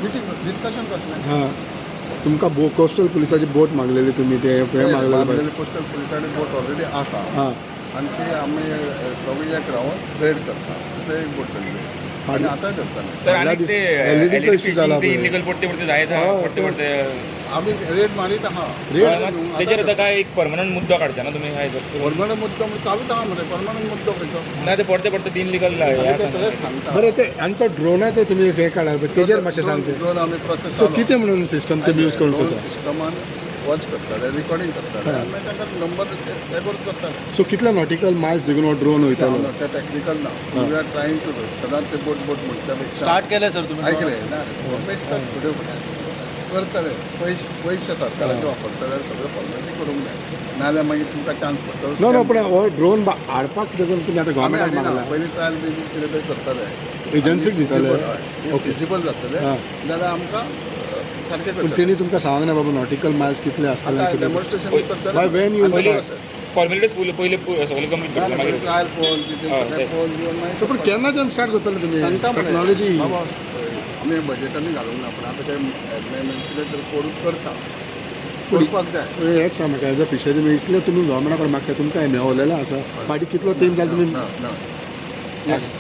Meeting discussion कसलें? हां, तुमकां बो कोस्टल पुलिसाची बोट मागलेली तुमी, ते हें मागलेलें पळय. कोस्टल पुलिसांनी बोट ऑलरेडी आसा आनी ती आमी दोगूय एक रावन रेड करता. थंय एक बोट धरली आनी आतांय धरताले. सर, फाटल्या आनी दीस ते LED चो issue जाला पळय. इलिगल पडते पडते जायत आहा, पडते पडते. आमी रेड मारीत आहा. तेजेर आतां काय एक परमनंट मुद्दो काडचे ना तुमी काय? परमनंट मुद्दो म्हणजे चालूच आहा मरे. परमनंट मुद्दो खंयचो? ना, ते पडते पडते तीन लिगल. आमी ते तशेंच सांगता. बरें, ते आनी तो ड्रोनाचो तुमी हे काडा, तेजेर मातशें सांगचें. ड्रोन आमी प्रोसेस सो कितें म्हणून सिस्टम तुमी यूज करूंक शकता? सिस्टमान वॉच करताले, रिकॉर्डिंग करताले आनी मागीर तांकां नंबर रेकॉर्ड करताले. सो कितले नॉटिकल मायल्स देखून हो ड्रोन वयतालो? ना, ते टॅक्निकल ना. We are trying to do. सदांच ते बोट बोट म्हणच्या पेक्षा स्टार्ट केलें सर तुमी? ऐकले ना, बेश्टात फुडें फुडें करतले. पयशे पयशे सरकाराचे वापरतले, सगळें फॉर्मेलिटी करूंक जाय, नाजाल्यार मागीर तुमकां चान्स पडटलो. नो नो, पूण हो ड्रोन हाडपाक कितें करून तुमी आतां आमी गव्हर्मेंटाक हाडिना. मागला? पयलीं ट्रायल बेजीस कितें तरी करतले. एजन्सीक दितले? फिजिबल जातले जाल्यार आमकां सारकें पूण करतले. तेणी तुमकां सांगना बाबा नॉटिकल मायल्स कितले आसतले? आतां डेमॉन्स्ट्रेशन करतले. By when you पयलीं start? Formalities पयलीं सगळें कंप्लीट करतले मागीर. ट्रायल पळोवन कितें सगळें पळोवन दिवन मागीर. पूण केन्नाच्यान स्टार्ट करतले तुमी? सांगता मरे. टॅक्नॉलॉजी. बाबा, आमी बजेटांनी घालूंक ना, पूण आतां ते कितें तरी करून करता, करपाक जाय. हेच सांग म्हाका, एज अ फिशरी इतलें तुमी गव्हर्मेंटा कडेन मागता, तुमकां हें मेवलेलें आसा, फाटीं कितलो तेंप जालो तुमी ना ना, येस.